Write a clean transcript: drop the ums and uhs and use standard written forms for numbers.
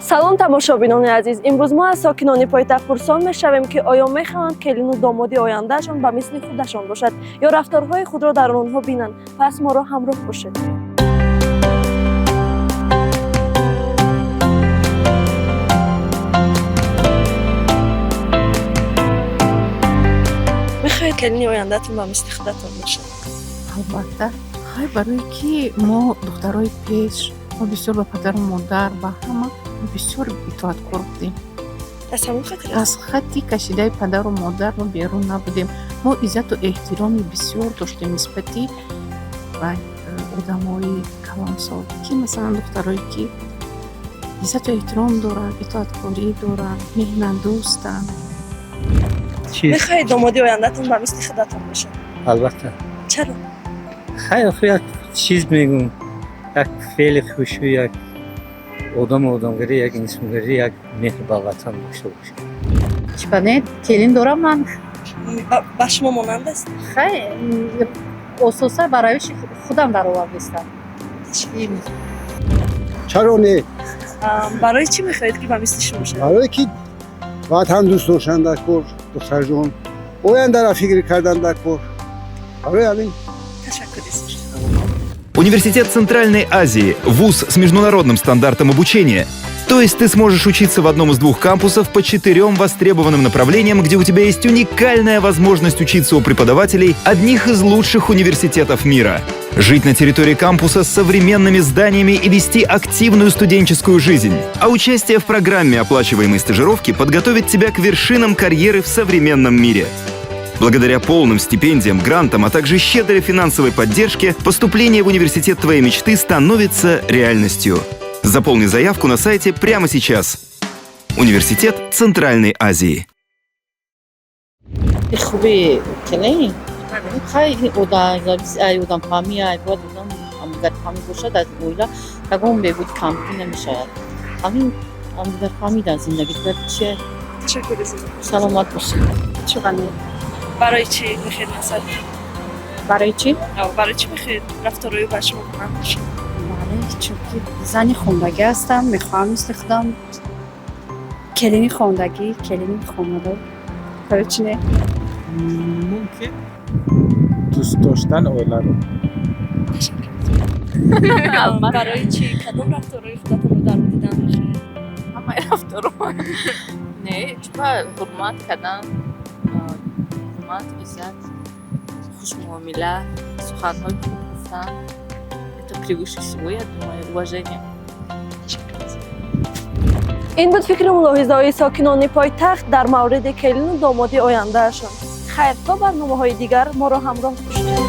Салом, тамошобинони азиз. Имрӯз мо аз сокинони пойтахт пурсон мешавем, ки оё мехоҳанд келину домоди ояндаашон ба мисли худашон бошад ё рафторҳои худро дар онҳо бинанд. Пас моро ҳамроҳ бошед. Мехоҳед, келини ояндаатон ба мисли худатон бошад? Албатта, хай, барое ки мо духтарои пеш, мо бисёр ба падару модар, ба ҳама бисёр итоаткор будем. Аз ҳамон хотир? Аз хатти кашидаи падару модар мо берун набудем. Мо иззату эҳтироми бисёр доштем нисбати ба одамои калонсол, ки масалан духтарое ки иззату эҳтиром доранд, итоаткорӣ доранд, меҳнатдӯстанд. Чиз. Мехоҳед, домоди ояндаатон ба мисли худатон бошад? Албатта. Чаро? Хай, охи, як чиз мегӯм, як феъли хушу, як одаму одамгарӣ, як инсонгарӣ, як меҳр ба ватан дошта бошад. Чӣ, не, келин дорам ман. Ба шумо монанд аст? Хай, ососа ба равиши худам даровардистам. Чаро не? Барои чӣ мехоҳед, ки ба мисли шумо шавад? Барое ки ватан дӯст доштан дар кор, духтарҷон, ояндаро фикр кардан дар кор, барои ҳамин. Ташаккур. Университет Центральной Азии – вуз с международным стандартом обучения. То есть ты сможешь учиться в одном из двух кампусов по четырем востребованным направлениям, где у тебя есть уникальная возможность учиться у преподавателей одних из лучших университетов мира. Жить на территории кампуса с современными зданиями и вести активную студенческую жизнь. А участие в программе оплачиваемой стажировки подготовит тебя к вершинам карьеры в современном мире. Благодаря полным стипендиям, грантам, а также щедрой финансовой поддержке, поступление в университет твоей мечты становится реальностью. Заполни заявку на сайте прямо сейчас. Университет Центральной Азии. Хуби келин, хай, ай одамфаҳмӣ, ай бояд одам ҳамдигарфаҳмӣ бошад. Аз оила ягон бебуд камбудӣ намешавад. Ҳамин ҳамдигарфаҳмӣ дар зиндагӣ бояд чие. Ташаккур. Саломат бошед. Чӣ, не. Барои чӣ мехоҳед, масалан? Барои чӣ? Барои чӣ мехоҳед рафторҳои ба шумо монанд бошад? Бале, чунки зани хондагӣ ҳастам, мехоҳам мисли худам келини хондагӣ, келини хонадор. Барои чӣ не? Мумкин, дӯст доштан оиларо. Барои чӣ, кадом рафторҳои худатонро дар ӯ дидан мехоҳед? Ҳамаи рафторо. Не, чӣ, ҳурмат кардан, ҳурмат, иззат, хушмуомила, суханҳои хуб гуфтан, это превыше всего, я думаю, уважение. Ин буд фикру мулоҳизаҳои сокинони пойтахт дар мавриди келину домоди ояндаашон. Хайр, то барномаҳои дигар моро ҳамроҳ бошед.